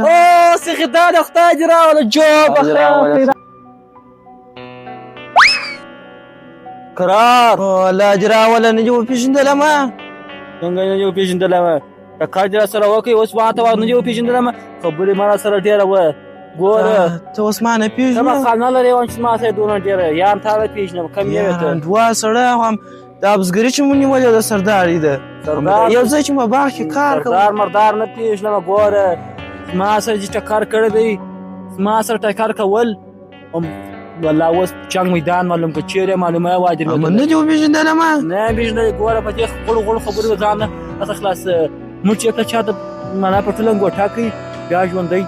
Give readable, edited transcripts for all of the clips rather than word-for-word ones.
او سخدان خدای دې راوله، جو بخیر قرار. الله دې راوله، نه دې وپېژندله ما؟ څنګه نه دې وپېژندله ما؟ ټکر دې راسره وکړ، اوس ماته وایه نه دې وپېژندله ما؟ خبرې ما راسره ډېره وه، ګوره. ته اوس ما نه ته پېژنې؟ مقام نه لرې، وایم چې ما سره دونه ډېره یان تا نه پېژنم، کم یې ته. دوه سړی هم دا بزګري چې مو نیولې ده، سرداري ده. سردار یو ځای چې ما باغ کې کار کوم. سردار مردار نه پېژنم، ګوره، زما سره چې ټکر کړی دی، زما سره ټکر کول هم والله اوس جنګ میدان معلوم که چیرې معلومه وای درته. اما نه دې وپېژندله ما؟ نه پېژندلې. ګوره، په دې غوړو غوړو خبرو ځان نه هسه خلاص. موږ چې کله چاته معنا په ټوله ګوټه کوي، بیا ژوندی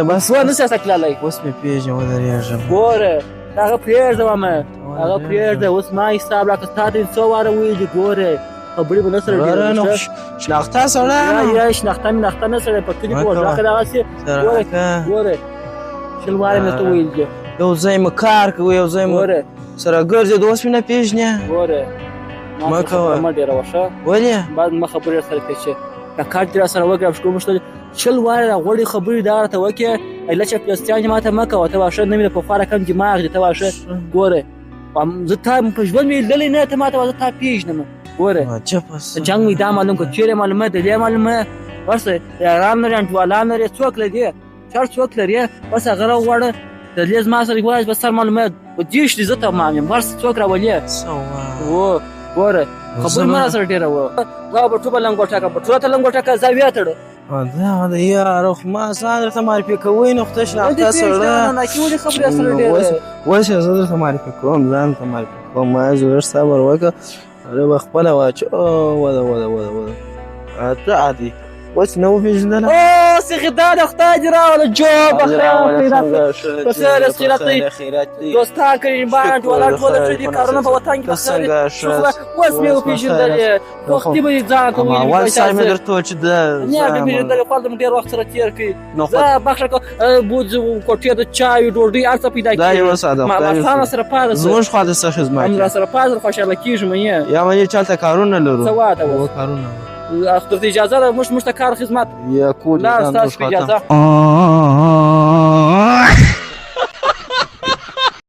بس ژوند نه سي تللی. اوس مې پېژنې، ودرېږم. ګوره، هغه پرېږده، ماما هغه پرېږده، اوس ما حساب راکړه. تا ته څو واره ویلي، ګوره، خبرې به نه سره ډېرې ډېرې. شناخته سړی یا شناخته مې ناخته نه سړی په کلي کې وژاکه دغسې. ګوره ګوره، 20 واره مې درته ویلي دي. یو ځای مو کار کوو، یو ځای مو ګوره سره ګرځېدو، اوس مې نه پېژنې؟ ګوره، مه کوه. مه ډېره وشه. ولې؟ بعد مه خبرې سره پیچې، ټکر دې راسره وکړه، پښتو مشته 20 واره را غوړې خبرې دا راته وکړې. ایله چې پلستیان ماته مه کوه، ته واښه نه مې د پخوا رقم دماغ دی، ته واښه. ګوره، زه تا په ژوند مې لیدلی نه، ته ماته وایه زه تا پېژنم. ګوره، جنګ میدان معلوم که چیرې معلومه دلې معلومه، ورسه یاران لرې، انډیوالان لرې، څوک لرې، چر څوک لرې، بس هغه راوغواړه. دلې زما سره وایه بس سر معلومه په دېرش دي، زه تمام یم، ورسه څوک راولې. و ګوره، خبرې مه راسره ډېره وه. دا به ټوبه لنګوټه که به ټوله ته لنګوټه که ځای ویې دا د یار خو ما ځان درته معرفي کوی نو، خو ته شناخته سړی. نه ولې خبرې سره ډېره؟ اوس یې زه درته معرفي کوم، ځان ته معرفي کوم. ما زه صبر وکړه، هغه به خپله واچو. وده وده وده وده، ته عادي اوس نه وپېژندله؟ او سخدان خدای دې راوله، جو بخیر بخیر خیرات. دوستان کړي، انډیوالان ټول ښه دي، کارونه په وطن کې څنګه؟ اوس مې وپېژندلې، وختي به یې ځان ته ویلي. اول سر مې درته وویل چې د نه مې پېژندلې، خو هلته مې ډېر وخت سره تېر کړي. زه بخښه کوم، بوځ کوټې د چای ډوډۍ هر څه پیدا کېږي. دا یو ساده ما سره پاده زموږ خوا د څه خدمت هم را سره پاده، خوشحاله کېږم یې. یا مې چې هلته کارونه لرو. څه واده اوس کارونه درته اجازه ده، موږ ته کار خدمت یا کور لاړ، ستاسو په اجازه.